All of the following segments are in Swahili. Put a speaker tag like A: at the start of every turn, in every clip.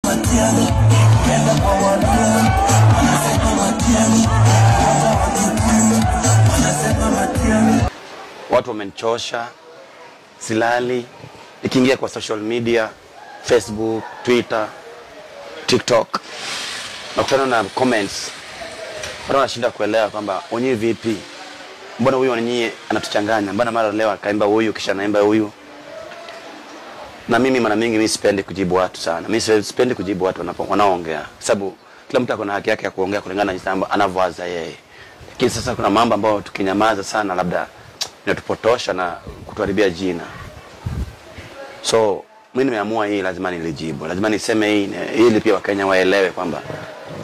A: Matiang'i, penda kwa Waluo wanasema Matiang'i, hata Wakikuyu wanasema Matiang'i.
B: Watu wamenichosha, silali, nikiingia kwa social media, Facebook, Twitter, TikTok, nakutana na comments. Watu wanashinda kuelewa kwamba Onyi vipi? Mbona huyu Onyi anatuchanganya? Mbona mara leo akaimba huyu kisha anaimba huyu? Na mimi mara mingi mimi sipendi kujibu watu sana. Mimi sipendi kujibu watu wanaoongea. Sababu kila mtu ako na haki yake ya kuongea kulingana na jinsi anavyowaza yeye. Lakini sasa kuna mambo ambayo tukinyamaza sana labda inatupotosha na kutuharibia jina. So mimi nimeamua hii lazima nilijibu. Lazima niseme hii ili pia Wakenya waelewe kwamba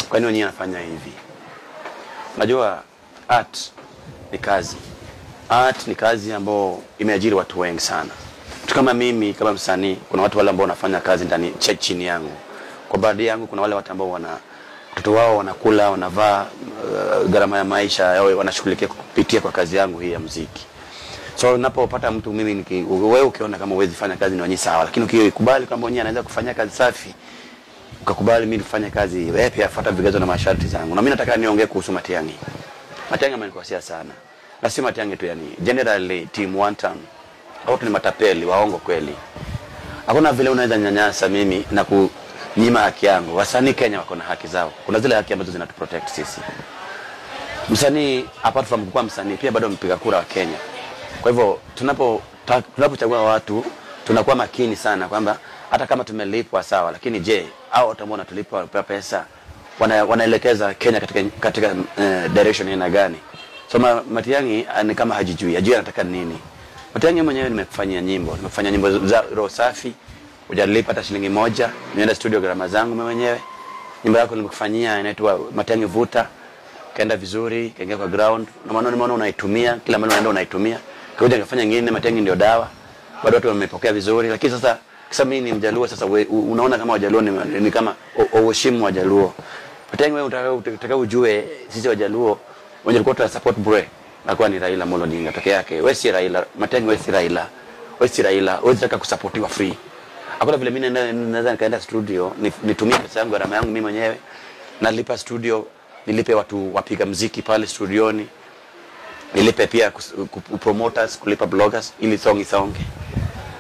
B: kwa nini wenyewe anafanya hivi. Unajua art ni kazi. Art ni kazi ambayo imeajiri watu wengi sana. Tu kama mimi kama msanii, kuna watu wale ambao wanafanya kazi ndani chini yangu. Kwa baadhi yangu kuna wale watu ambao wana watoto wao wanakula, wanavaa, gharama ya maisha yao wanashughulikia kupitia kwa kazi yangu hii ya muziki. So ninapopata mtu mimi wewe ukiona kama huwezi fanya kazi ni wenyewe sawa, lakini ukikubali kwamba wenyewe anaweza kufanya kazi safi, ukakubali mimi nifanye kazi, wewe pia fuata vigezo na masharti zangu. Na mimi nataka niongee kuhusu Matiang'i. Matiang'i amenikosea sana. Na si Matiang'i tu, yani generally team one term. Watu ni matapeli, waongo kweli. Hakuna vile unaweza nyanyasa mimi na kunyima haki yangu. Wasanii Kenya wako na haki zao. Kuna zile haki ambazo zinatuprotect sisi. Msanii apart from kuwa msanii pia bado mpiga kura wa Kenya. Kwa hivyo tunapochagua watu tunakuwa makini sana kwamba hata kama tumelipwa sawa, lakini je, hao watu ambao wanatulipa pesa wanaelekeza Kenya katika direction ina gani? So Matiang'i ni kama hajijui, hajui anataka nini. Matiang'i mwenyewe nimekufanyia nyimbo, nimekufanyia nyimbo za roho safi, hujalipa hata shilingi moja, nienda studio gharama zangu mimi mwenyewe. Nyimbo yako nimekufanyia inaitwa Matiang'i Vuta, kaenda vizuri, kaingia kwa ground, na maana nimeona unaitumia, kila mahali unaenda unaitumia. Kaja nikafanya nyingine Matiang'i ndio dawa. Bado watu wamepokea vizuri, lakini sasa kisa mimi ni Mjaluo sasa unaona kama Wajaluo ni kama uheshimu Wajaluo. Matiang'i wewe unataka ujue sisi Wajaluo wenye tulikuwa tuna support bure na kwa ni Raila Amolo Odinga peke yake. Wewe si Raila, Matiang'i wewe si Raila. Wewe si Raila, wewe unataka kusapotiwa free. Hakuna vile mimi naweza nikaenda studio nitumie pesa yangu gharama yangu mimi mwenyewe. Nalipa studio, nilipe watu wapiga muziki pale studioni. Nilipe pia promoters, kulipa bloggers ili song isonge.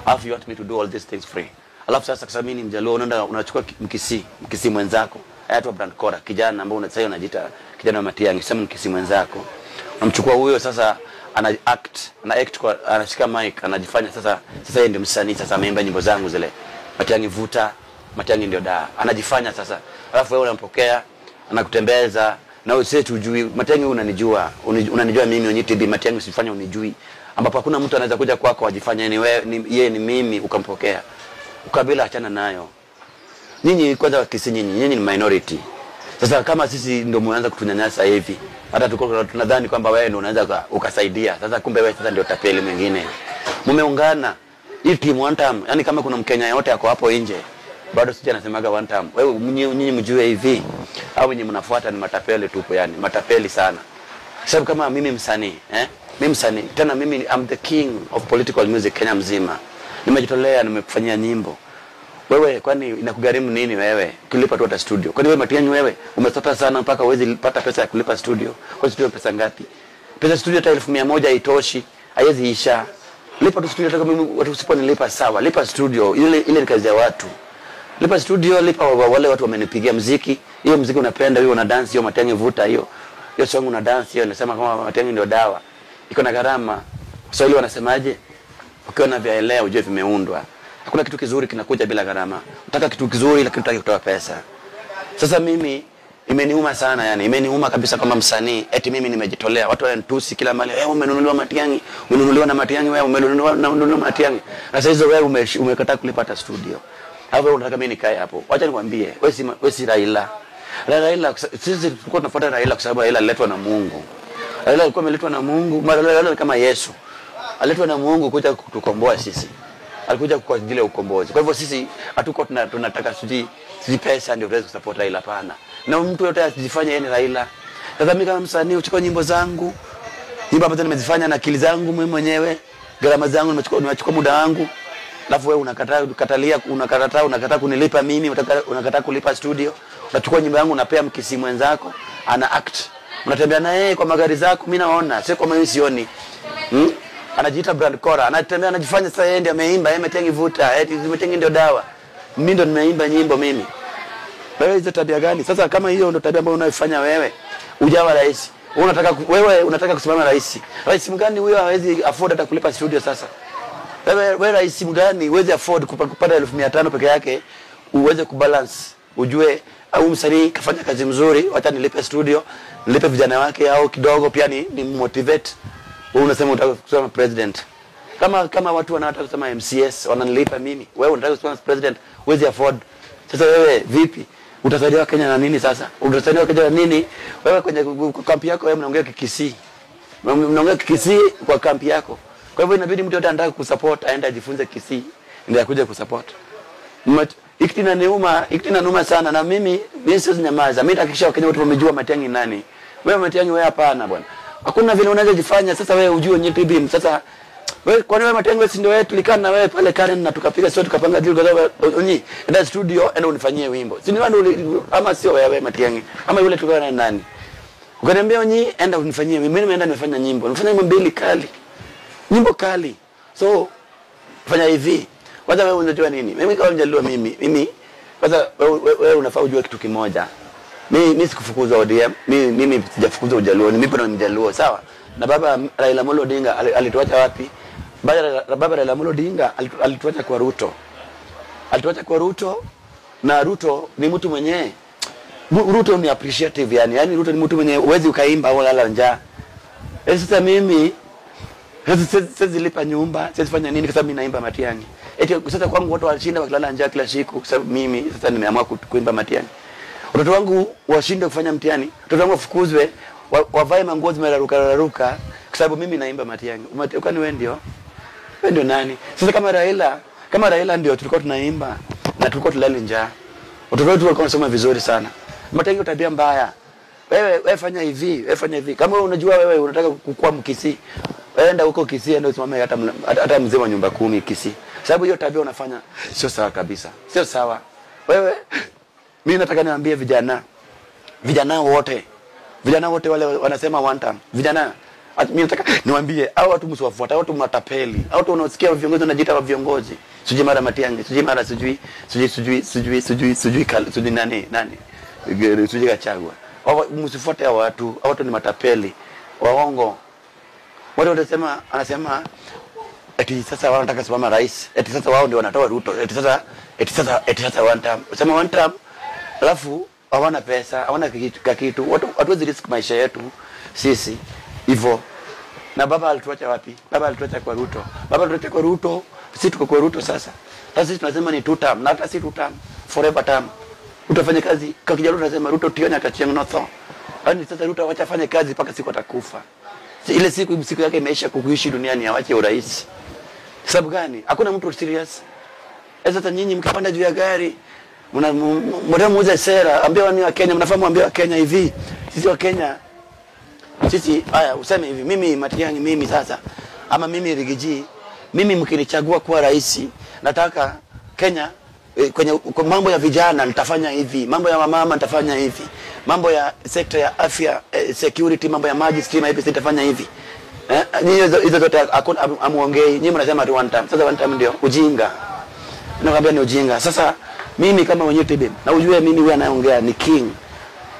B: Alafu you want me to do all these things free. Alafu sasa kwa sababu mimi ni Mjaluo unaenda unachukua mkisi mwenzako. Anaitwa Brand Kora, kijana ambaye unasema unajiita kijana wa Matiang'i, sema mkisi mwenzako. Unamchukua huyo sasa ana act kwa anashika mic, anajifanya sasa yeye ndiye msanii, sasa ameimba nyimbo zangu zile. Matiang'i vuta, Matiang'i ndio daa. Anajifanya sasa. Alafu wewe unampokea, anakutembeza na wewe sisi tujui. Matiang'i unanijua, unanijua mimi Onyi TB, Matiang'i usifanye unijui. Ambapo hakuna mtu anaweza kuja kwako ajifanye ni wewe, yeye ni mimi ukampokea. Ukabila achana nayo. Nyinyi kwanza Wakisii nyinyi ni minority. Sasa kama sisi ndio mwanza kutunyanyasa hivi, hata tuko tunadhani kwamba wewe ndio unaweza ukasaidia. Sasa kumbe wewe sasa ndio tapeli mwingine. Mumeungana hii team one term, yani kama kuna Mkenya yote yako hapo nje bado sija nasemaga one term. Wewe nyinyi mjue hivi au nyinyi mnafuata ni matapeli tupo, yani matapeli sana. Sababu kama mimi msanii, mimi msanii tena mimi I'm the king of political music Kenya mzima. Nimejitolea, nimekufanyia nyimbo. Wewe kwani inakugharimu nini wewe kulipa tu hata studio? Kwani wewe Matiang'i wewe umesota sana mpaka huwezi pata pesa ya kulipa studio? Kwa studio pesa ngapi? Pesa studio hata 100,000 haitoshi, haiwezi isha. Lipa tu studio hata kama watu usiponilipa sawa, lipa studio ile ni kazi ya watu. Lipa studio, lipa wale watu wamenipigia muziki. Hiyo muziki unapenda hiyo una dance hiyo Matiang'i vuta hiyo. Hiyo song una dance hiyo nasema kama Matiang'i ndio dawa. Iko na gharama. Waswahili wanasemaje? Ukiona vyaelea ujue vimeundwa. Hakuna kitu kizuri kinakuja bila gharama. Unataka kitu kizuri lakini unataka kutoa pesa. Sasa mimi imeniuma sana, yani imeniuma kabisa kama msanii eti mimi nimejitolea. Watu wananitusi kila mahali, wewe umenunuliwa Matiang'i, umenunuliwa na Matiang'i, wewe umenunuliwa na Matiang'i. Na sasa hizo wewe umekataa kulipa hata studio. Hapo wewe unataka mimi nikae hapo. Wacha nikwambie, wewe si Raila. Raila sisi tulikuwa tunafuata Raila kwa sababu Raila aliletwa na Mungu. Raila alikuwa ameletwa na Mungu, Raila kama Yesu. Aletwa na Mungu kuja kutukomboa sisi. Alikuja kwa ajili ya ukombozi. Kwa hivyo sisi hatuko tunataka siji pesa ndio tuweze kusupport Raila, hapana. Na mtu yote asijifanye yeye ni Raila. Sasa mimi kama msanii uchukua nyimbo zangu, nyimbo ambazo nimezifanya na akili zangu mimi mwenyewe, gharama zangu nimechukua muda wangu. Alafu wewe unakataa katalia, unakataa kunilipa mimi, unakataa kulipa studio. Unachukua nyimbo yangu unapea Mkisii mwenzako, ana act. Unatembea na yeye kwa magari zako, mimi naona, sio kama mimi sioni. Anajiita Brand Cora, anatembea anajifanya sasa yeye ndiye ameimba, yeye Matiang'i vuta, eti Matiang'i ndio dawa. Mimi ndo nimeimba nyimbo mimi. Wewe hizo tabia gani? Sasa kama hiyo ndio tabia ambayo unaifanya wewe, ujawa rais. Wewe unataka kusimama rais. Rais mgani huyo hawezi afford hata kulipa studio sasa? Wewe rais mgani huwezi afford kupata 1500 peke yake uweze kubalance, ujue au msanii kafanya kazi mzuri, wacha nilipe studio, nilipe vijana wake au kidogo pia ni motivate. Wewe unasema unataka kusema president. Kama watu wanataka kusema MCS wananilipa mimi, wewe unataka kusema president, huwezi afford. Sasa wewe vipi? Utasaidia Kenya na nini sasa? Utasaidia Kenya na nini? Wewe kwenye kampi yako wewe mnaongea Kikisii. Mnaongea Kikisii kwa kampi yako. Kwa hivyo inabidi mtu yote anataka kusupport aende ajifunze Kisii ndio akuje kusupport. Ikiti inaniuma sana na mimi siwezi nyamaza. Mimi nitahakikisha Wakenya wote wamejua Matiang'i nani. Wewe Matiang'i wewe hapana bwana. Hakuna vile unaweza jifanya sasa wewe ujue Nyetibim sasa. Wewe kwa nini wewe Matiang'i wewe si ndio wewe tulikaa na wewe pale Karen na tukapiga sio tukapanga deal kwa sababu unyi enda studio enda unifanyie wimbo. Si ni wewe ama sio wewe Matiang'i ama yule tulikuwa na nani? Ukaniambia unyi enda unifanyie mimi nimeenda nimefanya nyimbo. Nimefanya nyimbo mbili kali. Nyimbo kali. So fanya hivi. Kwanza wewe unajua nini? Mimi kama mjaluo mimi kwanza wewe unafaa ujue kitu kimoja. Mimi sikufukuzwa ODM, mimi sijafukuzwa Ujaluo, mimi bado ni Mjaluo, sawa? Na baba Raila Amolo Odinga alituacha wapi? Baba Raila Amolo Odinga alituacha kwa Ruto. Alituacha kwa Ruto na Ruto ni mtu mwenye Ruto ni appreciative yani. Yaani Ruto ni mtu mwenye huwezi ukaimba au lala njaa. Sasa mimi siwezi lipa nyumba, siwezi fanya nini kwa sababu mimi naimba Matiang'i. Eti sasa kwangu watu washinda wakilala njaa kila siku kwa sababu mimi sasa nimeamua kuimba Matiang'i. Watoto wangu washinde kufanya mtihani, watoto wangu wafukuzwe, wavae manguo zimeraruka raruka kwa sababu mimi naimba Matiang'i. Kwani wewe ndio? Wewe ndio nani? Sasa kama Raila ndio tulikuwa tunaimba na tulikuwa tulali njaa. Watoto wetu walikuwa wanasoma vizuri sana. Matiang'i tabia mbaya. Wewe fanya hivi, wewe fanya hivi. Kama wewe unajua wewe unataka kukua Mkisii, enda huko Kisii enda usimame hata mzee wa nyumba 10 Kisii. Sababu hiyo tabia unafanya sio sawa kabisa. Sio sawa. Wewe mimi nataka niwaambie vijana. Vijana wote wale wanasema one time. Vijana mimi nataka niwaambie hao watu msiwafuate, hao watu matapeli. Hao watu wanaosikia viongozi wanajiita wa viongozi. Sijui mara Matiang'i, sijui mara sijui sijui nani sijui Gachagua. Msifuate hao watu, hao watu ni matapeli, waongo. Watu wanasema anasema eti sasa wao wanataka kusimama rais, eti sasa wao ndio wanatoa Ruto, eti sasa one time. Sema one time alafu hawana pesa, hawana kitu. Watu hatuwezi risk maisha yetu sisi hivyo. Na baba alituacha wapi? Baba alituacha kwa Ruto. Baba alituacha kwa Ruto, sisi tuko kwa Ruto sasa. Sasa sisi tunasema ni two term, na hata si two term, forever term. Utafanya kazi kwa Kijaluo tunasema Ruto tiona akachiang notho. Yaani sasa Ruto acha afanye kazi mpaka siku atakufa. Ile siku yake imeisha kuishi duniani awache urais. Sababu gani? Hakuna mtu serious. Sasa nyinyi mkipanda juu ya gari mnataka muuze sera, ambia wani wa Kenya, mnafahamu ambia wa Kenya hivi. Sisi wa Kenya sisi haya useme hivi, mimi Matiang'i mimi sasa ama mimi Rigiji, mimi mkinichagua kuwa rais, nataka Kenya kwenye kwa mambo ya vijana nitafanya hivi, mambo ya wamama nitafanya hivi, mambo ya sekta ya afya, security, mambo ya maji, stima hivi nitafanya hivi. Nyinyi hizo zote hakuna amuongei. Nyinyi mnasema tu one time. Sasa one time ndio ujinga. Nakwambia ni ujinga. Sasa mimi kama mwenyewe TB, na ujue mimi huyu anayeongea ni king.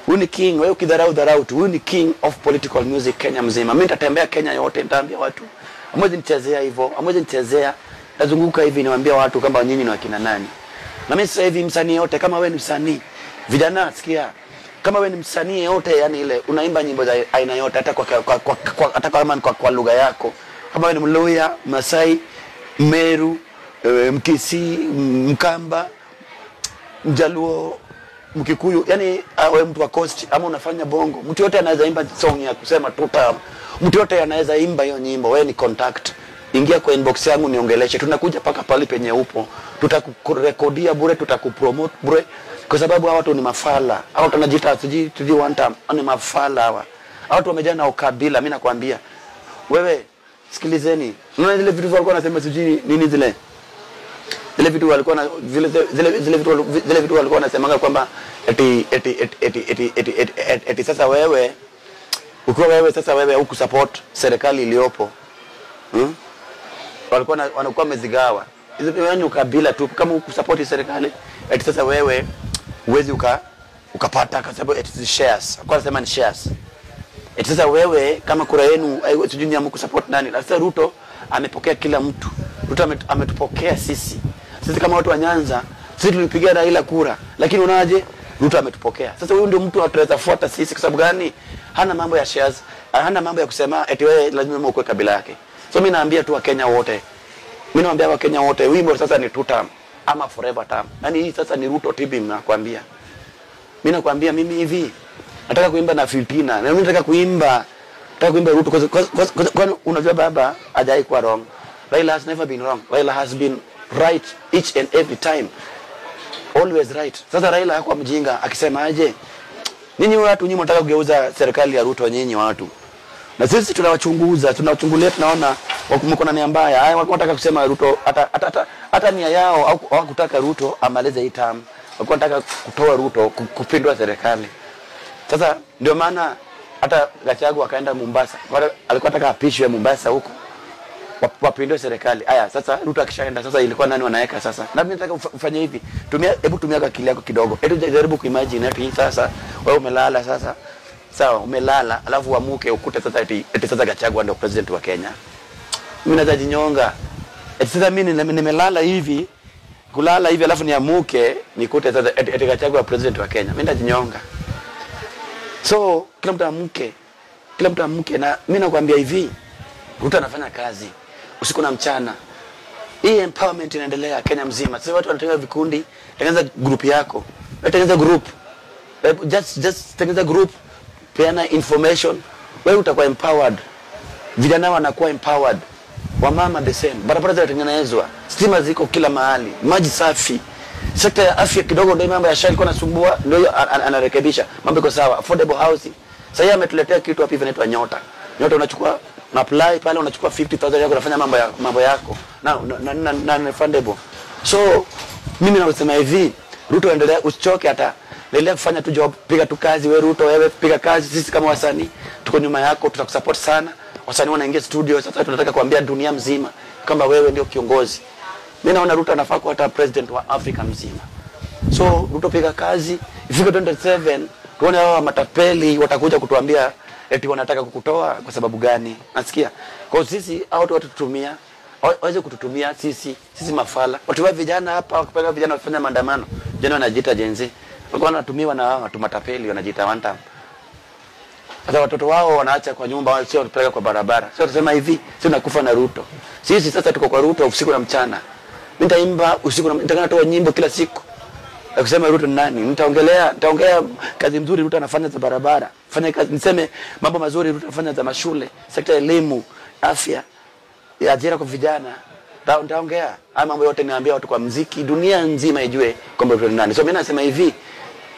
B: Huyu ni king, wewe ukidharau dharau tu. Huyu ni king of political music Kenya mzima. Mimi nitatembea Kenya yote nitaambia watu. Hamwezi nichezea hivyo, hamwezi nichezea. Nazunguka hivi niwaambia watu kama nyinyi ni wakina nani. Na mimi sasa hivi msanii yote kama wewe ni msanii, vijana sikia. Kama wewe ni msanii yote yani ile unaimba nyimbo za aina yote hata kwa hata kama kwa lugha yako. Kama wewe ni Mluya, Masai, Meru, Mkisii, Mkamba, Mjaluo, Mkikuyu, yani wewe mtu wa coast ama unafanya bongo, mtu yote anaweza imba song ya kusema tuta. Mtu yote anaweza imba hiyo nyimbo, wewe ni contact. Ingia kwa inbox yangu niongeleshe. Tunakuja paka pale penye upo. Tutakurekodia bure, tutakupromote bure. Kwa sababu hawa watu ni mafala. Hawa watu wanajiita sijui one time, ni mafala hawa. Hawa watu wamejaa na ukabila, mimi nakwambia. Wewe sikilizeni. Unaona zile vitu walikuwa wanasema sijui nini zile? Zile vitu walikuwa na zile zile zile vitu zile vitu walikuwa wanasemanga kwamba eti eti eti eti eti eti, eti, eti, eti sasa wewe ukiwa wewe sasa wewe hukusupport serikali iliyopo. Walikuwa wanakuwa wamezigawa. Hizo ni ukabila tu. Kama hukusupport serikali eti sasa wewe huwezi ukapata kwa sababu eti shares. Kwa sema ni shares. Eti sasa wewe kama kura yenu sijui ni hamkusupport nani. Sasa Ruto amepokea kila mtu. Ruto ametupokea sisi. Sisi kama watu wa Nyanza, sisi tulipigia Raila kura, lakini unaje? Ruto ametupokea. Sasa huyu ndio mtu ataweza fuata sisi kwa sababu gani? Hana mambo ya shares, hana mambo ya kusema eti wewe lazima ukue kabila yake. So mimi naambia tu Wakenya wote. Mimi naambia Wakenya wote, wimbo sasa ni two term ama forever term. Yaani hii sasa ni Ruto TB nakwambia. Mimi nakwambia mimi hivi nataka kuimba na Filipina. Na mimi nataka kuimba Ruto kwa unajua baba hajai kuwa wrong. Raila has never been wrong. Raila has been right each and every time. Always right. Sasa Raila hakuwa mjinga akisema aje, nyinyi watu nyinyi mnataka kugeuza serikali ya Ruto nyinyi watu. Na sisi tunawachunguza, tunawachungulia, tunaona mko na nia mbaya. Haya walikuwa wanataka kusema Ruto hata nia yao au hawakutaka Ruto amalize hii term. Walikuwa wanataka kutoa Ruto, kupindua serikali. Sasa ndio maana hata Gachagua akaenda Mombasa. Alikuwa anataka apishwe Mombasa huko. Wapindue serikali. Aya, sasa Ruto akishaenda sasa ilikuwa nani wanaweka sasa? Na mimi nataka ufanye hivi. Hebu tumia akili yako kidogo. Hebu jaribu kuimagine ati sasa wewe umelala sasa. Sawa, umelala alafu uamuke ukute sasa eti sasa Gachagua ndio president wa Kenya. Mimi natajinyonga. Eti sasa mimi nimelala hivi, kulala hivi alafu niamuke nikute sasa eti Gachagua president wa Kenya. Mimi nitajinyonga. So kila mtu amuke. Kila mtu amuke na mimi nakwambia hivi, Ruto anafanya kazi usiku na mchana. Hii empowerment inaendelea Kenya mzima. Sasa watu wanatengeneza vikundi, tengeneza group yako. Tengeneza group. Just tengeneza group, peana information. Wewe utakuwa empowered. Vijana wanakuwa empowered. Wamama the same. Barabara zinatengenezwa. Stima ziko kila mahali. Maji safi. Sekta ya afya kidogo ndio mambo ya SHA ilikuwa inasumbua, ndio anarekebisha. Mambo iko sawa. Affordable housing. Sasa ametuletea kitu hapa hivi inaitwa Nyota. Nyota unachukua na apply pale unachukua 50,000 yako unafanya mambo yako. Na refundable. So mimi nasema hivi, Ruto endelea, usichoke hata. Endelea kufanya tu job, piga tu kazi wewe Ruto, wewe piga kazi, sisi kama wasanii tuko nyuma yako, tutakusupport sana. Wasanii wanaingia studio sasa, tunataka kuambia dunia mzima kwamba wewe ndio kiongozi. Mimi naona Ruto anafaa kuwa hata president wa Afrika mzima. So Ruto piga kazi, ifike 2027 tuone hao matapeli watakuja kutuambia eti wanataka kukutoa kwa sababu gani? Nasikia. Kwa sisi hao watu watutumia, waweze kututumia sisi mafala. Watu wa vijana hapa wakipeleka vijana wafanya maandamano. Vijana wanajiita Gen Z. Walikuwa wanatumiwa na hao watu matapeli wanajiita one time. Sasa watoto wao wanaacha kwa nyumba, sio wanapeleka kwa barabara. Sio tusema hivi, sio nakufa na Ruto. Sisi sasa tuko kwa Ruto usiku na mchana. Mimi nitaimba usiku na nitatoa nyimbo kila siku. Na kusema Ruto ni nani? Nitaongea kazi nzuri Ruto anafanya za barabara. Fanya kazi, niseme mambo mazuri Ruto anafanya za mashule, sekta ya elimu, afya, ya ajira kwa vijana. Nitaongea haya mambo yote, niambia watu kwa muziki, dunia nzima ijue kwamba Ruto ni nani. So mimi nasema hivi,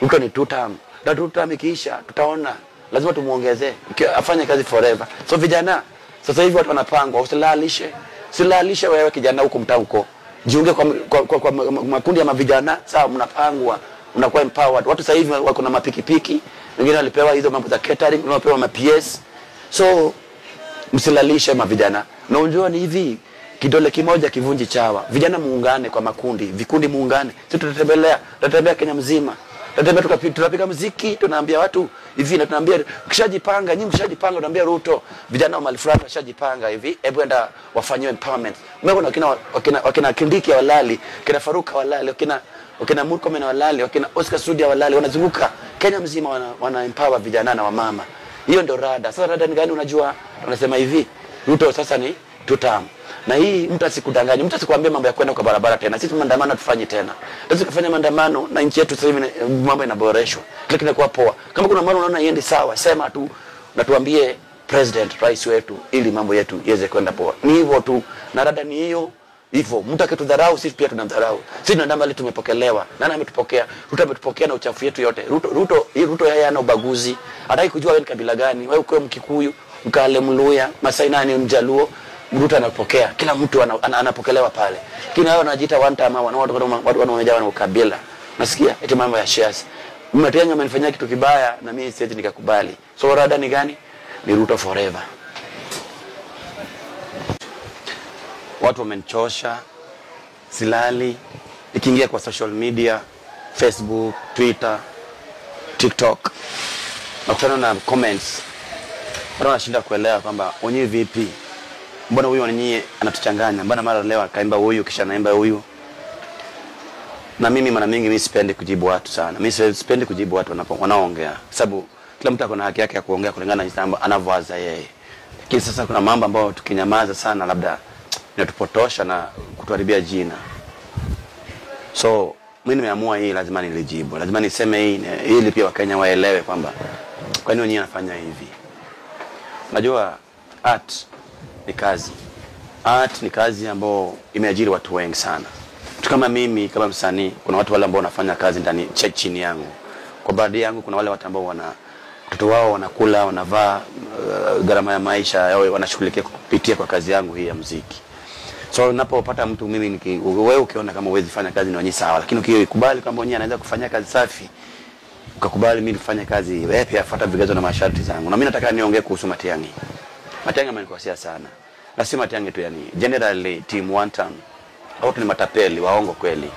B: Ruto ni two term. Na two term ikiisha tutaona, lazima tumuongezee afanye kazi forever. So vijana sasa hivi watu wanapangwa, usilalishe. Usilalishe wewe kijana huko mtaa huko. Jiunge kwa makundi ya mavijana, sawa, mnapangwa, unakuwa empowered. Watu sasa hivi wako na mapikipiki, wengine walipewa hizo mambo za catering, wengine walipewa ma PS. So msilalishe mavijana. Na unajua ni hivi, kidole kimoja kivunji chawa. Vijana muungane kwa makundi, vikundi muungane. Sisi tutatembea Kenya mzima. Tutatembea, tunapiga muziki, tunaambia watu hivi na tunaambia ukishajipanga, nyinyi mkishajipanga tunaambia Ruto, vijana wa mahali fulani washajipanga hivi, hebu enda wafanyiwe empowerment. Umeona wakina Kindiki walali, kina Faruka walali, wakina Murkomen walali, wakina Oscar Sudi walali, wanazunguka Kenya mzima wana empower vijana na wamama. Hiyo ndio rada. Sasa rada ni gani unajua? Tunasema hivi, Ruto sasa ni two term. Na hii mtu asikudanganye, mtu asikwambie mambo ya kwenda kwa barabara tena. Sisi maandamano tufanye tena. Sisi kufanya maandamano na nchi yetu sasa hivi mambo yanaboreshwa. Kila kinakuwa poa. Kama kuna mambo unaona iende sawa, sema tu na tuambie president, rais wetu, ili mambo yetu iweze kwenda poa. Ni hivyo tu. Na rada ni hiyo hivyo. Mtu akitudharau sisi pia tunamdharau. Sisi tunaenda mbali, tumepokelewa. Nani ametupokea? Ruto ametupokea na uchafu yetu yote. Ruto yeye hana ubaguzi. Hataki kujua wewe ni kabila gani. Wewe uko Mkikuyu, Mkale, Mluya, Masai, nani, Mjaluo. Ruto anapokea, kila mtu anapokelewa pale. Lakini hao wanajiita one time, watu wanaojawa na ukabila. Nasikia eti mambo ya shares. Matiang'i amenifanyia kitu kibaya na mimi siwezi nikakubali. So rada ni gani? Ni Ruto forever. Watu wamenichosha, silali, nikiingia kwa social media, Facebook, Twitter, TikTok, nakutana na comments. Watu wanashinda kuelewa kwamba wenyewe vipi? Mbona huyu wenyewe anatuchanganya? Mbona mara leo akaimba huyu kisha anaimba huyu? Na mimi mara mingi mimi sipendi kujibu watu sana. Mimi sipendi kujibu watu wanaoongea. Sababu kila mtu ana haki yake ya kuongea kulingana na jinsi anavyowaza yeye. Lakini sasa kuna mambo ambayo tukinyamaza sana labda inatupotosha na kutuharibia jina. So mimi nimeamua hii lazima nilijibu. Lazima niseme hii ili pia Wakenya waelewe kwamba kwa nini wenyewe anafanya hivi. Unajua art ni kazi. Art ni kazi ambayo imeajiri watu wengi sana. Mtu kama mimi kama msanii, kuna watu wale ambao wanafanya kazi ndani chini yangu. Kwa baadhi yangu kuna wale watu ambao wana watoto wao wanakula, wanavaa, gharama ya maisha yao wanashughulikia kupitia kwa kazi yangu hii ya muziki. So ninapopata mtu mimi wewe ukiona kama huwezi fanya kazi ni sawa, lakini ukikubali kwamba yeye anaweza kufanya kazi safi, ukakubali mimi nifanye kazi, wewe pia fuata vigezo na masharti zangu. Na mimi nataka niongee kuhusu Matiang'i. Matiang'i amenikosea sana. Na si Matiang'i tu, yani generally team one term. Watu ni matapeli, waongo kweli.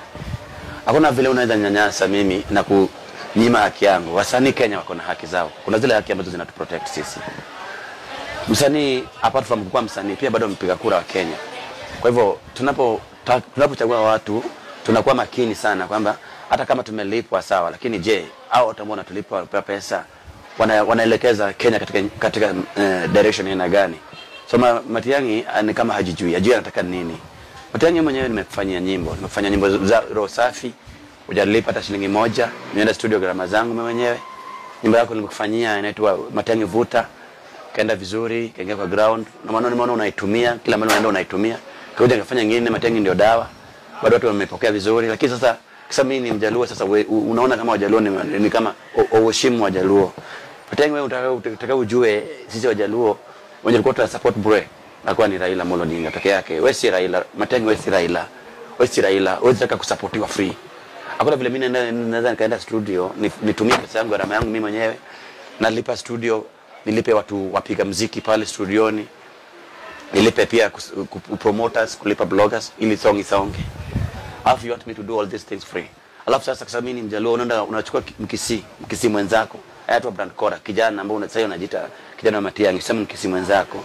B: Hakuna vile unaweza nyanyasa mimi na kunyima haki yangu. Wasanii Kenya wako na haki zao. Kuna zile haki ambazo zinatuprotect sisi. Msanii apart from kuwa msanii pia bado mpiga kura wa Kenya. Kwa hivyo tunapochagua watu tunakuwa makini sana kwamba hata kama tumelipwa sawa, lakini je, hao watu ambao wanatulipa pesa wanaelekeza Kenya katika direction ina gani? So Matiang'i ni kama hajijui, hajui anataka nini. Matiang'i mwenyewe nimefanyia nyimbo, nimefanya nyimbo za roho safi, hujalipa hata shilingi moja, nimeenda studio gharama zangu mimi mwenyewe. Nyimbo yako nilikufanyia inaitwa Matiang'i Vuta, kaenda vizuri, kaingia kwa ground, na maana nimeona unaitumia, kila mahali unaenda unaitumia. Kaja nikafanya nyingine Matiang'i ndio dawa. Bado watu wamepokea vizuri, lakini sasa kisa mimi ni Mjaluo sasa unaona kama Wajaluo ni kama uheshimu Wajaluo. Matiang'i wewe unataka ujue sisi Wajaluo wenye tulikuwa tuna support bure alikuwa ni Raila Amolo Odinga peke yake. Wewe si Raila, Matiang'i wewe si Raila. Wewe si Raila, wewe unataka kusapotiwa free. Hakuna vile mimi naweza nikaenda studio nitumie pesa yangu gharama yangu mimi mwenyewe. Nalipa studio, nilipe watu wapiga muziki pale studioni. Nilipe pia promoters, kulipa bloggers ili song isonge. Alafu you want me to do all these things free. Alafu sasa kwa sababu mimi ni Mjaluo unaenda unachukua mkisi mwenzako. Anaitwa Brand Kora, kijana ambaye unasema unajiita kijana wa Matiang'i, sema mkisi mwenzako.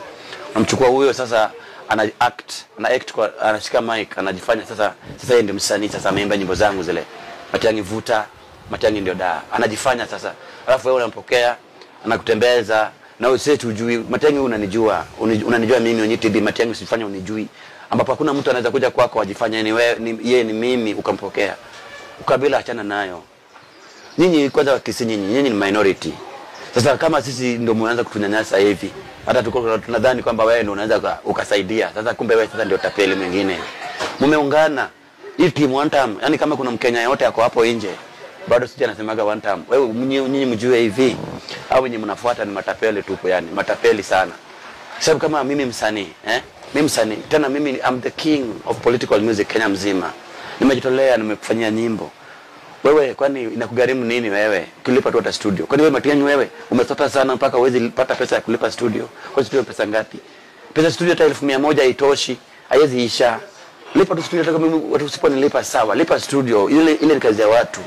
B: Unamchukua huyo sasa ana act kwa anashika mic, anajifanya sasa yeye ndiye msanii, sasa ameimba nyimbo zangu zile. Matiang'i vuta, Matiang'i ndio daa. Anajifanya sasa. Alafu wewe unampokea, anakutembeza na wewe tujui Matiang'i unanijua, unanijua mimi mwenyewe TB Matiang'i usifanye unijui. Ambapo hakuna mtu anaweza kuja kwako ajifanye ni wewe yeye ni mimi ukampokea. Ukabila achana nayo. Nyinyi kwanza Wakisii nyinyi ni minority. Sasa kama sisi ndio mnaanza kutunyanyasa hivi, hata tuko tunadhani kwamba wewe ndio unaweza ukasaidia. Sasa kumbe wewe sasa ndio tapeli mwingine. Mumeungana. Hii team one time, yani kama kuna Mkenya yote ako hapo nje, bado sija nasemaga one time. Wewe nyinyi mjue hivi, au nyinyi mnafuata ni matapeli tupo, yani matapeli sana. Sababu kama mimi msanii, mimi msanii, tena mimi I'm the king of political music Kenya mzima. Nimejitolea, nimekufanyia nyimbo. Wewe kwani inakugharimu nini wewe ukilipa tu hata studio? Kwani wewe Matiang'i wewe umesota sana mpaka huwezi pata pesa ya kulipa studio? Kwa studio pesa ngapi? Pesa studio hata 100,000 haitoshi, haiwezi isha. Lipa tu studio, hata kama watu usiponilipa sawa, lipa studio, ile ni kazi ya watu.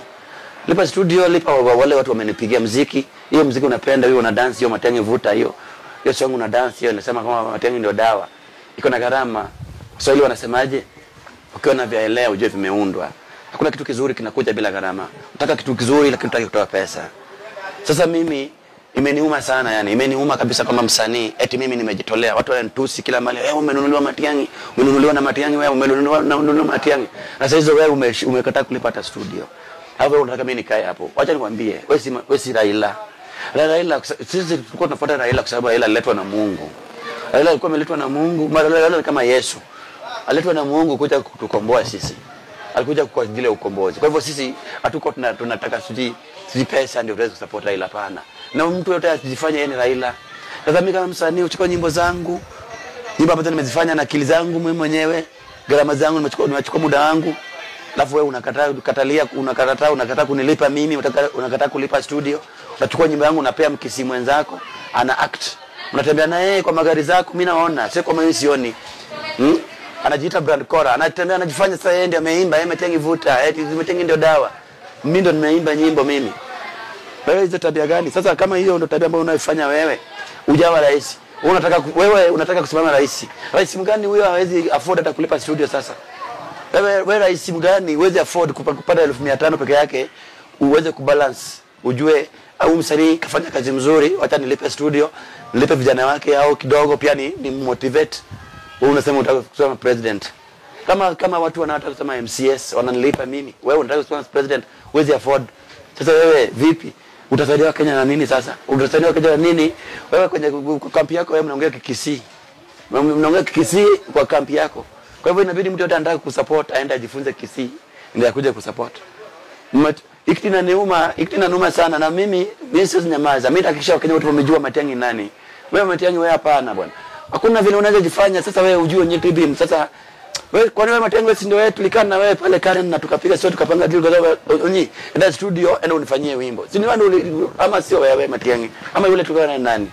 B: Lipa studio, lipa wale watu wamenipigia muziki. Hiyo muziki unapenda, hiyo una dance, hiyo Matiang'i vuta hiyo. Hiyo song una dance hiyo, nasema kama Matiang'i ndio dawa. Iko na gharama. Kiswahili wanasemaje? Ukiona vyaelea ujue vimeundwa. Hakuna kitu kizuri kinakuja bila gharama. Unataka kitu kizuri lakini unataka kutoa pesa. Sasa mimi imeniuma sana, yani imeniuma kabisa kama msanii eti mimi nimejitolea. Watu wananitusi kila mahali. Wewe umenunuliwa Matiang'i, umenunuliwa na Matiang'i, wewe umenunuliwa na Matiang'i. Na sasa hizo wewe umekataa kulipa hata studio. Hapo unataka mimi nikae hapo. Wacha nikwambie, wewe si Raila. Raila sisi tulikuwa tunafuata Raila kwa sababu Raila aliletwa na Mungu. Raila alikuwa ameletwa na Mungu, Raila ni kama Yesu. Aletwa na Mungu kuja kutukomboa sisi. Alikuja kwa ajili ya ukombozi. Kwa hivyo sisi hatuko tunataka siji pesa ndio tuweze kusupport Raila, hapana. Na mtu yote asijifanye yeye ni Raila. Sasa mimi kama msanii uchukua nyimbo zangu, Nyimbo ambazo nimezifanya na akili zangu mimi mwenyewe, gharama zangu nimechukua muda wangu. Alafu wewe unakataa, ukatalia, unakataa kunilipa mimi, unakataa kulipa studio. Unachukua nyimbo yangu unapea Mkisii mwenzako, ana act. Unatembea na yeye kwa magari zako, mimi naona, sio kama mimi sioni. Anajiita Brand Cora, anatembea anajifanya sasa yeye ndiye ameimba, yeye Matiang'i vuta, eti Matiang'i ndio dawa. Mimi ndo nimeimba nyimbo mimi. Wewe hizo tabia gani? Sasa kama hiyo ndio tabia ambayo unaifanya wewe, ujawa rais. Wewe unataka kusimama rais. Rais mgani huyo hawezi afford hata kulipa studio sasa? Wewe rais mgani uweze afford kupata 1500 peke yake uweze kubalance, ujue au msanii kafanya kazi mzuri, wacha nilipe studio, nilipe vijana wake au kidogo pia ni motivate. Wewe unasema unataka kusema president. Kama watu wanataka kusema MCS wananilipa mimi, wewe unataka kusema president, uweze afford. Sasa wewe vipi? Utasaidia Kenya na nini sasa? Utasaidia Kenya na nini? Wewe kwenye kampi yako wewe mnaongea Kikisii. Mnaongea Kikisii kwa kampi yako. Kwa hivyo inabidi mtu yote anataka kusupport aende ajifunze Kisii ndio akuje kusupport. Ikiti inaniuma sana na mimi siwezi nyamaza. Mimi nitahakikisha Wakenya wote wamejua Matiang'i nani. Wewe Matiang'i wewe hapana bwana. Hakuna vile unaweza jifanya sasa wewe ujue nye TB sasa wewe kwa nini wewe Matiang'i wewe si ndio wewe tulikaa na wewe pale Karen na tukapiga sio tukapanga deal kwa sababu unyi enda studio enda unifanyie wimbo. Si ni wewe ama sio wewe Matiang'i ama yule tulikuwa na nani?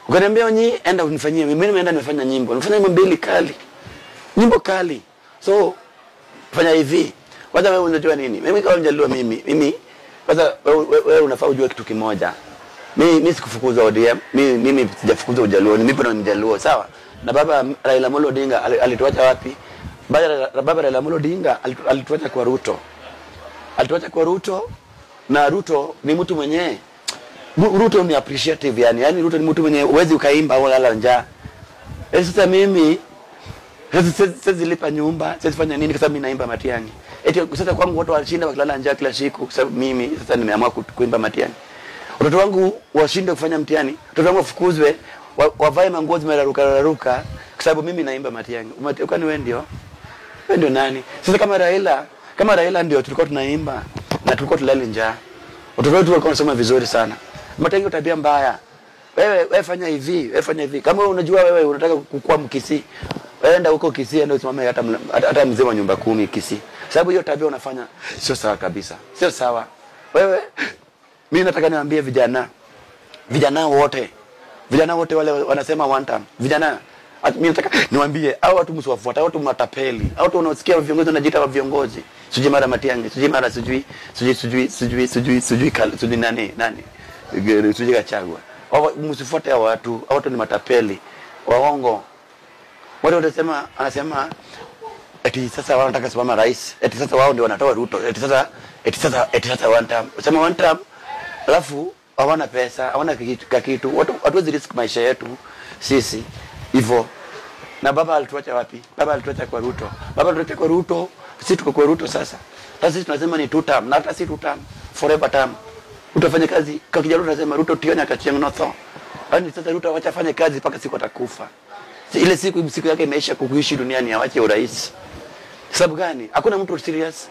B: Ukaniambia unyi enda unifanyie mimi nimeenda nimefanya nyimbo. Nimefanya nyimbo mbili kali. Nyimbo kali. So fanya hivi. Kwanza wewe unajua nini? Mimi kama Mjaluo mimi kwanza wewe unafaa ujue kitu kimoja. Mimi sikufukuzwa ODM, mimi sijafukuzwa Ujaluo, mimi bado ni Mjaluo, sawa? Na baba Raila Amolo Odinga alituacha wapi? Baba Raila Amolo Odinga alituacha kwa Ruto. Alituacha kwa Ruto na Ruto ni mtu mwenye Ruto ni appreciative yani. Yaani Ruto ni mtu mwenye uwezi ukaimba au lala njaa. Sasa mimi siwezi lipa nyumba, siwezi fanya nini kwa sababu mimi naimba Matiang'i. Eti sasa kwangu watu washinda wakilala njaa kila siku kwa sababu mimi sasa nimeamua kuimba Matiang'i. Watoto wangu washinde kufanya mtihani, watoto wangu wafukuzwe, wavae manguo zimeraruka raruka kwa sababu mimi naimba Matiang'i. Kwani wewe ndio? Wewe ndio nani? Sasa kama Raila ndio tulikuwa tunaimba na tulikuwa tulali njaa. Watoto wetu walikuwa wanasoma vizuri sana. Matiang'i tabia mbaya. Wewe fanya hivi, wewe fanya hivi. Kama wewe unajua wewe unataka kukua Mkisii, enda huko Kisii ndio usimame hata mzee wa nyumba 10 Kisii. Sababu hiyo tabia unafanya sio sawa kabisa. Sio sawa. Wewe mimi nataka niwaambie vijana. Vijana wote wale wanasema one time. Vijana mimi nataka niwaambie hao watu msiwafuate, hao watu matapeli. Hao watu wanaosikia viongozi wanajiita viongozi. Sijui mara Matiang'i, sijui mara sijui nani nani. Sijui Gachagua. Msifuate hao watu, hao watu ni matapeli, waongo. Watu wanasema anasema eti sasa wao wanataka kusimama rais, eti sasa wao ndio wanatoa Ruto, eti sasa one time. Sema one time alafu hawana pesa, hawana kitu. Watu hatuwezi risk maisha yetu sisi hivyo. Na baba alituacha wapi? Baba alituacha kwa Ruto. Baba alituacha kwa Ruto, sisi tuko kwa Ruto sasa. Sasa sisi tunasema ni two term, na hata si two term, forever term. Ruto afanye kazi, kwa Kijaluo tunasema Ruto tionya kachieng notho. Yaani sasa Ruto acha afanye kazi mpaka siku atakufa. Ile siku yake imeisha kuishi duniani awache urais. Sababu gani? Hakuna mtu serious.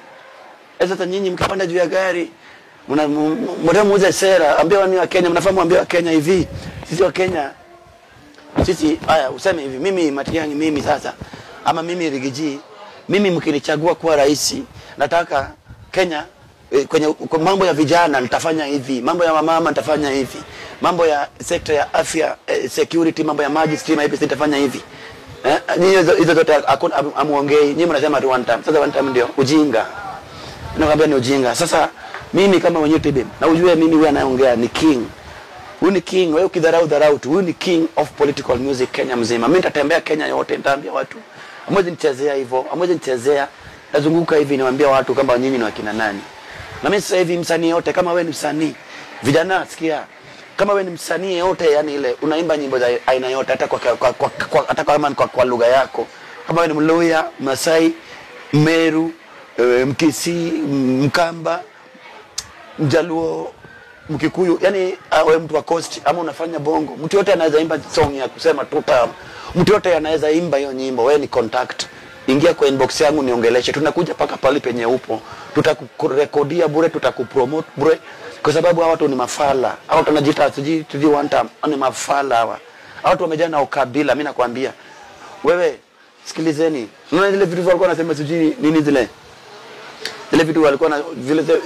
B: Sasa nyinyi mkipanda juu ya gari mnataka muuze sera, ambia wani wa Kenya, mnafahamu ambia wa Kenya hivi. Sisi wa Kenya sisi haya useme hivi mimi Matiang'i mimi sasa ama mimi Rigiji mimi mkinichagua kuwa rais nataka Kenya kwenye kwa mambo ya vijana nitafanya hivi, mambo ya wamama nitafanya hivi, mambo ya sekta ya afya, security, mambo ya maji, stima hivi nitafanya hivi. Hizo zote hakuna amuongei. Nyinyi mnasema tu one time. Sasa one time ndio ujinga. Nakwambia ni ujinga. Sasa mimi kama mwenyewe TB na ujue mimi huyu anayeongea ni king. Huyu ni king, wewe ukidharau dharau tu. Huyu ni king of political music Kenya mzima. Mimi nitatembea Kenya yote nitaambia watu. Hamwezi nichezea hivyo, hamwezi nichezea. Nazunguka hivi niwaambia watu kama nyinyi ni wakina nani. Na mimi sasa hivi msanii yote kama wewe ni msanii, vijana sikia. Kama wewe ni msanii yote yani ile unaimba nyimbo za aina yote hata hata kama kwa lugha yako. Kama wewe ni Mluya, Masai, Meru, Mkisii, Mkamba, Mjaluo, Mkikuyu, yani wewe mtu wa coast ama unafanya bongo, mtu yote anaweza imba song ya kusema tuta. Mtu yote anaweza imba hiyo nyimbo, wewe ni contact. Ingia kwa inbox yangu niongeleshe. Tunakuja paka pale penye upo. Tutakurekodia bure, tutakupromote bure. Kwa sababu hawa watu ni mafala. Hawa watu wanajiita sijui one time, ni mafala hawa. Hawa watu wamejaa na ukabila, mimi nakwambia. Wewe sikilizeni. Unaona zile vitu walikuwa wanasema sijui nini zile. Zile vitu walikuwa na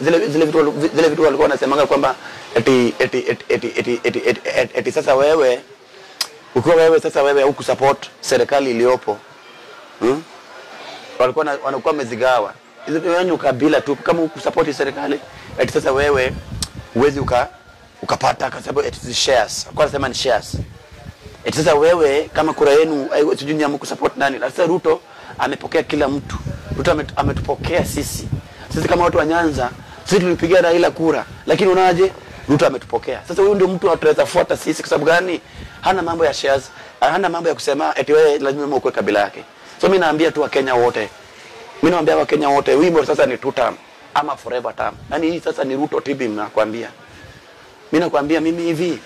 B: zile vitu walikuwa wanasemanga kwamba eti eti eti eti eti eti eti, eti, eti sasa wewe ukiwa wewe sasa wewe hukusupport serikali iliyopo. Walikuwa wanakuwa wamezigawa. Hizo yani ukabila tu, kama hukusupport serikali eti sasa wewe huwezi ukapata kwa sababu eti shares. Kwa nasema ni shares. Eti sasa wewe kama kura yenu sijui ni hamkusupport nani. Sasa Ruto amepokea kila mtu. Ruto ametupokea sisi. Sisi kama watu wa Nyanza, sisi tulipigia Raila kura, lakini unaje Ruto ametupokea. Sasa huyu ndio mtu ataweza fuata sisi kwa sababu gani? Hana mambo ya shares, hana mambo ya kusema eti wewe lazima ukue kabila yake. So mimi naambia tu Wakenya wote. Mimi naambia Wakenya wote, wimbo sasa ni two term ama forever term. Yaani hii sasa ni Ruto TB nakwambia. Mimi nakwambia mimi hivi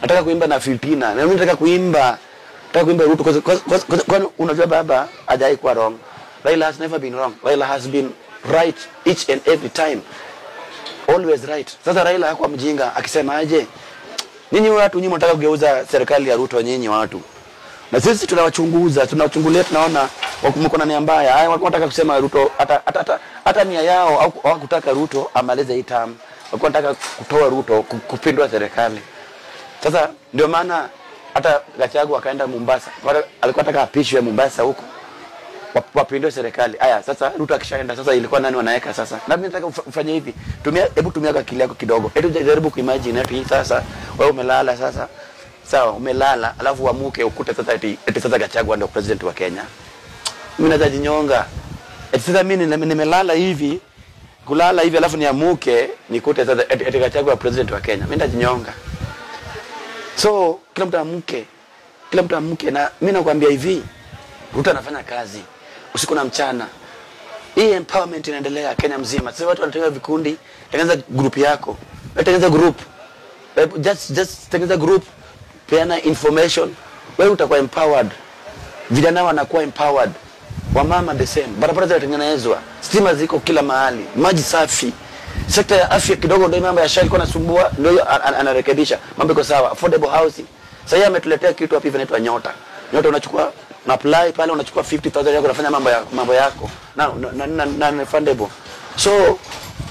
B: nataka kuimba na Filipina. Na mimi nataka kuimba Ruto kwa unajua baba hajai kuwa wrong. Raila has never been wrong. Raila has been right each and every time. Always right. Sasa Raila hakuwa mjinga akisema aje, nyinyi watu nyinyi mnataka kugeuza serikali ya Ruto nyinyi watu. Na sisi tunawachunguza, tunawachungulia, tunaona mko na nia mbaya. Haya walikuwa wanataka kusema Ruto hata nia yao au hawakutaka Ruto amalize hii term. Walikuwa wanataka kutoa Ruto, kupindua serikali. Sasa ndio maana hata Gachagua akaenda Mombasa. Alikuwa anataka apishwe Mombasa huko. Wapindue serikali. Aya, sasa Ruto akishaenda sasa ilikuwa nani wanaweka sasa? Na mimi nataka ufanye hivi. Hebu tumia akili yako kidogo. Hebu jaribu kuimagine eti sasa wewe umelala sasa. Sawa, umelala alafu uamuke ukute sasa eti sasa Gachagua ndio president wa Kenya. Mimi natajinyonga. Eti sasa mimi nimelala hivi, kulala hivi alafu niamuke nikute sasa eti Gachagua president wa Kenya. Mimi nitajinyonga. So kila mtu amuke. Kila mtu amuke, na mimi nakwambia hivi, Ruto anafanya kazi usiku na mchana. Hii empowerment inaendelea Kenya mzima. Sasa watu wanatengeneza vikundi, tengeneza group yako. Wewe tengeneza group. Just tengeneza group, peana information. Wewe utakuwa empowered. Vijana wanakuwa empowered. Wamama the same. Barabara zinatengenezwa, stima ziko kila mahali, maji safi. Sekta ya afya kidogo ndio mambo ya SHA ilikuwa inasumbua, ndio anarekebisha. Mambo iko sawa. Affordable housing. Sasa yeye ametuletea kitu hapa hivi inaitwa Nyota. Nyota unachukua na apply pale, unachukua 50,000 yako unafanya mambo yako. Na refundable. So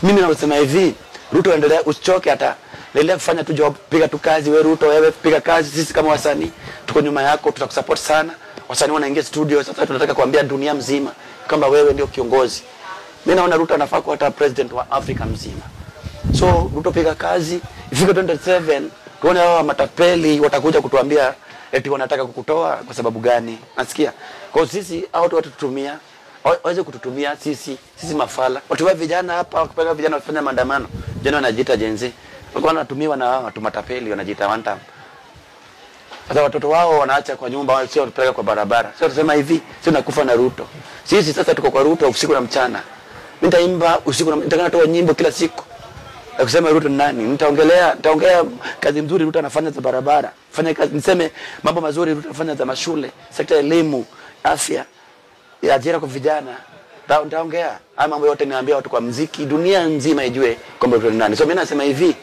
B: mimi nasema hivi, Ruto endelea, usichoke hata. Endelea kufanya tu job, piga tu kazi wewe Ruto, wewe piga kazi, sisi kama wasanii tuko nyuma yako, tutakusupport sana. Wasanii wanaingia studio sasa, tunataka kuambia dunia mzima kwamba wewe ndio kiongozi. Mimi naona Ruto anafaa kuwa hata president wa Afrika mzima. So Ruto piga kazi, ifike 27 tuone hao matapeli watakuja kutuambia eti wanataka kukutoa kwa sababu gani. Nasikia. Kwa sisi hao watu watutumia, waweze kututumia sisi mafala. Watu wa vijana hapa wakipeleka vijana wafanya maandamano. Vijana wanajiita Gen Z. Walikuwa wanatumiwa na watu matapeli wanajiita one time. Sasa watoto wao wanaacha kwa nyumba, sio wanapeleka kwa barabara. Sio tunasema hivi, sio nakufa na Ruto. Sisi sasa tuko kwa Ruto usiku na mchana. Mimi nitaimba usiku na nitakana toa nyimbo kila siku. Na kusema Ruto ni nani? Nitaongea kazi nzuri Ruto anafanya za barabara. Fanya kazi, niseme mambo mazuri Ruto anafanya za mashule, sekta ya elimu, afya, ya ajira kwa vijana. Nitaongea haya mambo yote, niambia watu kwa muziki, dunia nzima ijue kwamba Ruto ni nani. So mimi nasema hivi,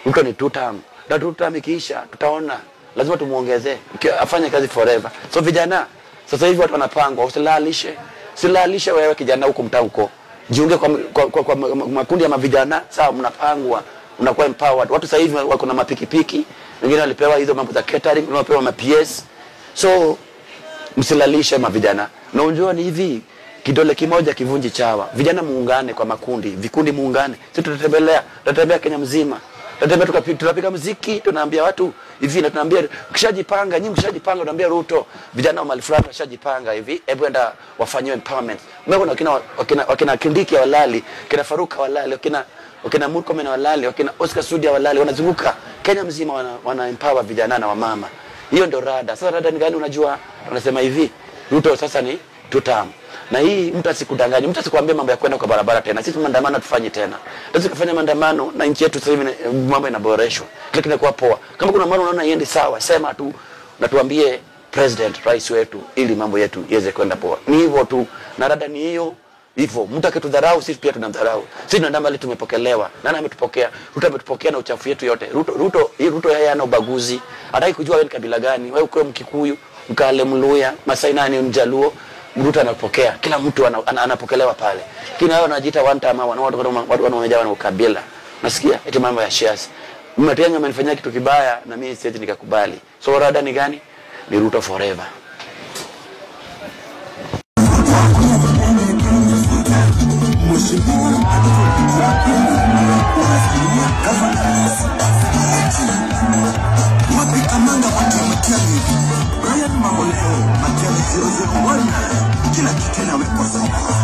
B: Ruto ni two term. Na two term ikiisha tutaona, lazima tumuongezee afanye kazi forever. So vijana sasa hivi watu wanapangwa, usilalishe. Usilalishe wewe kijana huko mtaa huko. Jiunge kwa makundi ya mavijana, sawa, mnapangwa, unakuwa empowered. Watu sasa hivi wako na mapikipiki, wengine walipewa hizo mambo za catering, wengine walipewa ma PS. So msilalishe mavijana. Na unajua ni hivi, kidole kimoja kivunji chawa. Vijana muungane kwa makundi, vikundi muungane. Sisi tutatembea Kenya mzima. Tutatembea, tunapiga muziki, tunaambia watu hivi na tunaambia ukishajipanga, nyinyi mkishajipanga tunaambia Ruto, vijana wa mahali fulani washajipanga hivi, hebu enda wafanyiwe empowerment. Umeona wakina Kindiki walali, kina Faruka walali, wakina Murkomen walali, wakina Oscar Sudi walali, wanazunguka Kenya mzima wana empower vijana na wamama. Hiyo ndio rada. Sasa rada ni gani unajua? Tunasema hivi, Ruto sasa ni two term. Na hii mtu asikudanganye, mtu asikwambie mambo ya kwenda kwa barabara tena. Sisi maandamano tufanye tena. Sisi kufanya maandamano na nchi yetu sasa hivi mambo yanaboreshwa. Kila kinakuwa poa. Kama kuna mambo unaona iende sawa, sema tu na tuambie president, rais wetu, ili mambo yetu iweze kwenda poa. Ni hivyo tu. Na rada ni hiyo. Hivyo mtu akitudharau sisi pia tunamdharau. Sisi tunaenda mbali, tumepokelewa. Nani ametupokea? Ruto ametupokea na uchafu yetu yote. Ruto yeye hana ubaguzi. Hataki kujua wewe ni kabila gani, wewe uko Mkikuyu, Mkale, Mluya, Masai, nani, Mjaluo, Ruto anapokea. Kila mtu anapokelewa pale. Lakini hao wanajiita one time, watu wamejawa na ukabila. Nasikia eti mambo ya shares. Matiang'i amenifanyia kitu kibaya na mimi siwezi nikakubali. So rada ni gani? Ni Ruto forever.
A: Wapi kamanda wa Matiang'i? Brian Mamboleo, Matiang'i 001. Kila kitu inawekwa sawa.